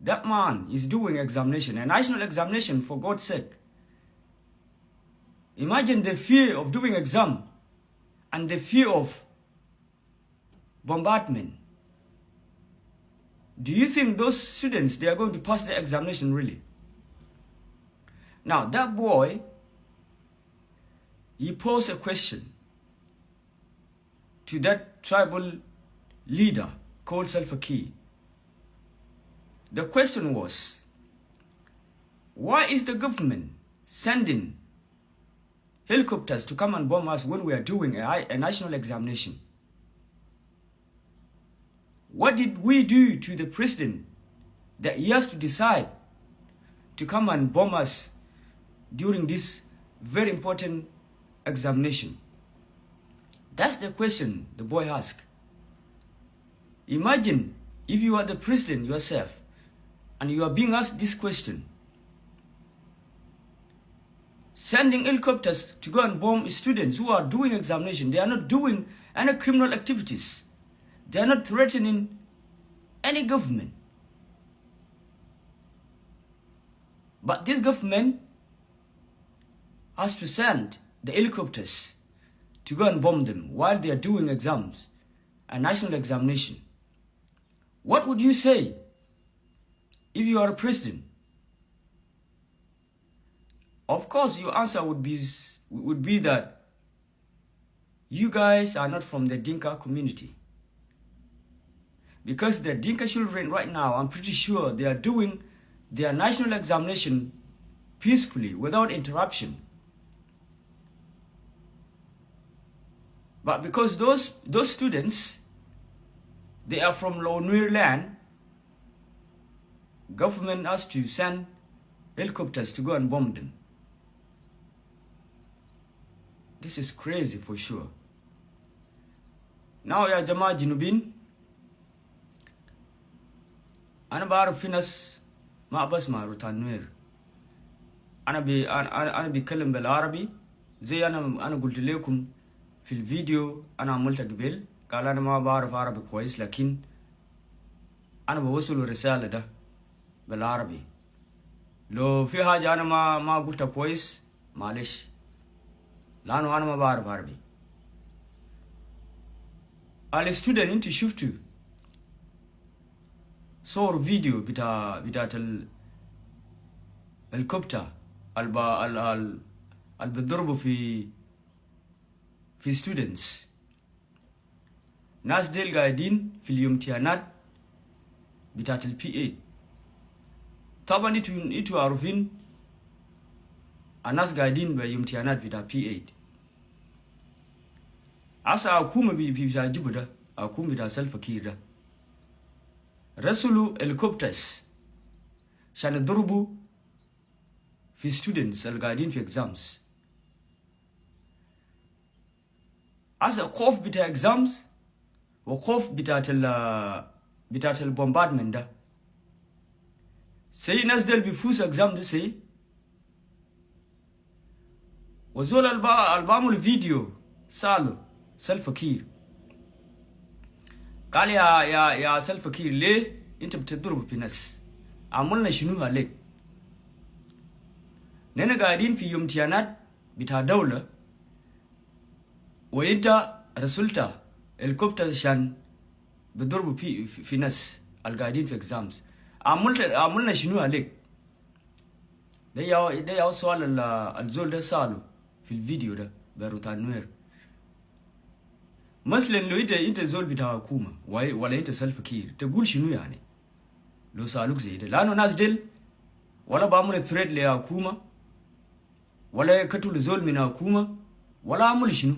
That man is doing examination, a national examination, for God's sake. Imagine the fear of doing exam and the fear of bombardment. Do you think those students, they are going to pass the examination really? Now that boy, he posed a question to that tribal leader called Salva Kiir. The question was, why is the government sending helicopters to come and bomb us when we are doing a national examination? What did we do to the president that he has to decide to come and bomb us during this very important examination? That's the question the boy asked. Imagine if you are the president yourself and you are being asked this question. Sending helicopters to go and bomb students who are doing examination. They are not doing any criminal activities. They are not threatening any government. But this government has to send the helicopters to go and bomb them while they are doing exams, a national examination. What would you say if you are a president? Of course, your answer would be that you guys are not from the Dinka community. Because the Dinka children right now, I'm pretty sure they are doing their national examination peacefully, without interruption. But because those students, they are from Lou Nuer land, government has to send helicopters to go and bomb them. This is crazy for sure. Now يا جماعة جنوبين، أنا بعرف في ناس ما بسمع رطان نوير. أنا بيتكلم بالعربي زي أنا قلت لكم في الفيديو أنا عملت قبل، قال أنا ما بعرف عربي كويس، لكن أنا بوصل الرسالة ده بالعربي. لو في حاجة أنا ما قلتها كويس معلش، لأنه أنا ما بعرف عربي. ال student انت شفتوا صور فيديو بتاعت الهليكوبتر الب ال ال اللي بيضربوا في students، ناس ديل قاعدين في الامتحانات بتاعت ال P8. طبعا انتوا عارفين الناس قاعدين بامتحانات بتاع P8. هسع حكومة في بتاع جوبا ده، حكومة بتاع سلفا كير ده، رسلوا helicopters عشان يضربوا في students اللي قاعدين في exams. هسع خوف بتاع exams وخوف بتاعت ال bombardment ده، سي ناس ديل بيفوز exam ده سي. وزول البعمل فيديو سالو سلفا كير، قال يا سلفا كير، ليه انت بتضرب في ناس؟ عملنا شنو عليك؟ نحن قاعدين في امتحانات بتاع دولة وانت رسلت هليكوبتر عشان بيضربوا في ناس القاعدين في exams. عملنا شنو عليك؟ ده يا سؤال الزول ده ساله في الفيديو ده برطان نوير. مثلا لو انت زول بتاع حكومه ولا انت سلفا كير، تقول شنو يعني لو سالوك زي ده؟ لانه ناس ديل ولا بعمل threat لحكومه ولا يقتل زول من حكومه ولا عمل شنو،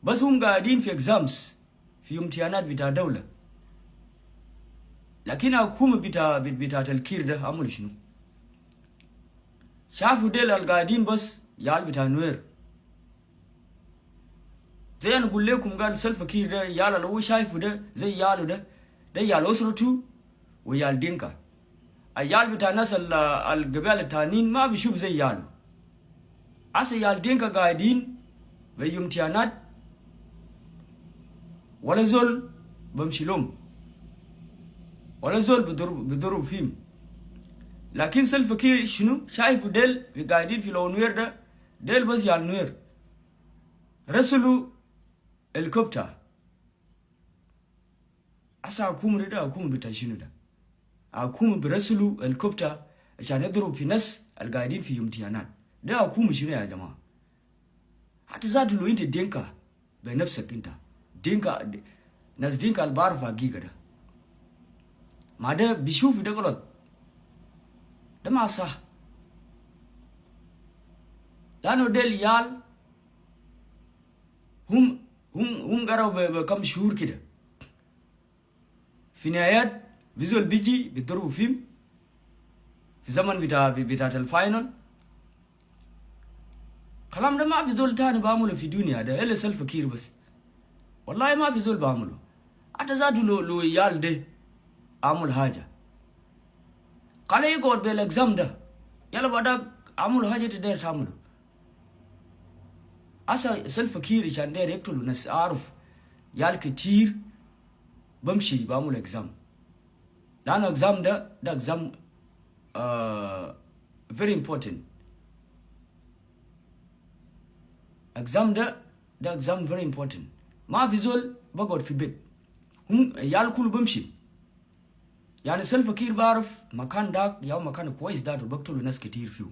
بس هم قاعدين في exams، في امتحانات بتاع دولة. لكن حكومة بتاع الكير ده عمل شنو؟ شافوا ديل القاعدين بس يال بتاع نوير. زي انا اقول لكم، قال سلفا كير ده يالا لو شايفه ده زي يالو ده، ده يال اسرته ويال دينكا. اليال بتاع الناس القبائل التانيين ما بيشوف زي يالو. هسع يال دينكا قاعدين بي امتحانات ولا زول بمشي لهم. ولا زول بضرب فيهم. لكن سلفا كير شنو شايفوا ديل قاعدين في لو نوير ده، ديل بس يا النوير رسلوا هليكوبتر. هسه حكومة ده حكومة بتاع شنو ده؟ حكومة برسلوا هليكوبتر عشان يضرب في ناس القاعدين في امتحانات، ده حكومة شنو يا جماعة؟ حتى ذاته لو انت دينكا بنفسك، انت دينكا، ناس دينكا البعرف حقيقة ده ما ده بيشوف ده غلط، ده ما صح، لانه ديل يال هم قروا بكم شهور كده، في نهايات في زول بيجي بيضربوا فيهم في زمن بتاع ال final. كلام ده ما في زول تاني بعمله في الدنيا ده الا سلفا كير بس، والله ما في زول بعمله. حتى ذاته لو يال ده عمل حاجة، قال يقعد بال exam ده، يلا بعدك عمل حاجة تقدر تعمله. هسه سلفا كير عشان داير يقتلوا ناس، عارف يال كتير بمشي بعمل exam، لانه exam ده exam very important. exam ده exam very important. ما في زول بقعد في بيت، هم عيال كله بمشي. يعني سلفا كير بعرف مكان داك يا مكان كويس ده بقتلوا ناس كتير فيه،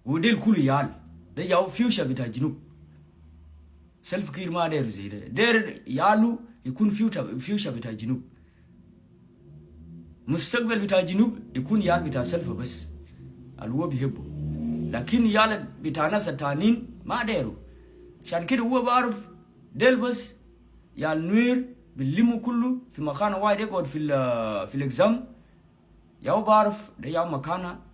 وديل كله يال ده ياو future بتاع جنوب. سلفا كير ما داير زي ده، داير يالو يكون future بتاع جنوب، مستقبل بتاع جنوب يكون يال بتاع سلفا بس اللي هو بيحبه، لكن يال بتاع ناس التانيين ما دايرو. عشان كده هو بعرف ديل بس يال نوير بيلموا كله في مكان واحد يقعد في ال exam، ياو بعرف ده ياو مكانه.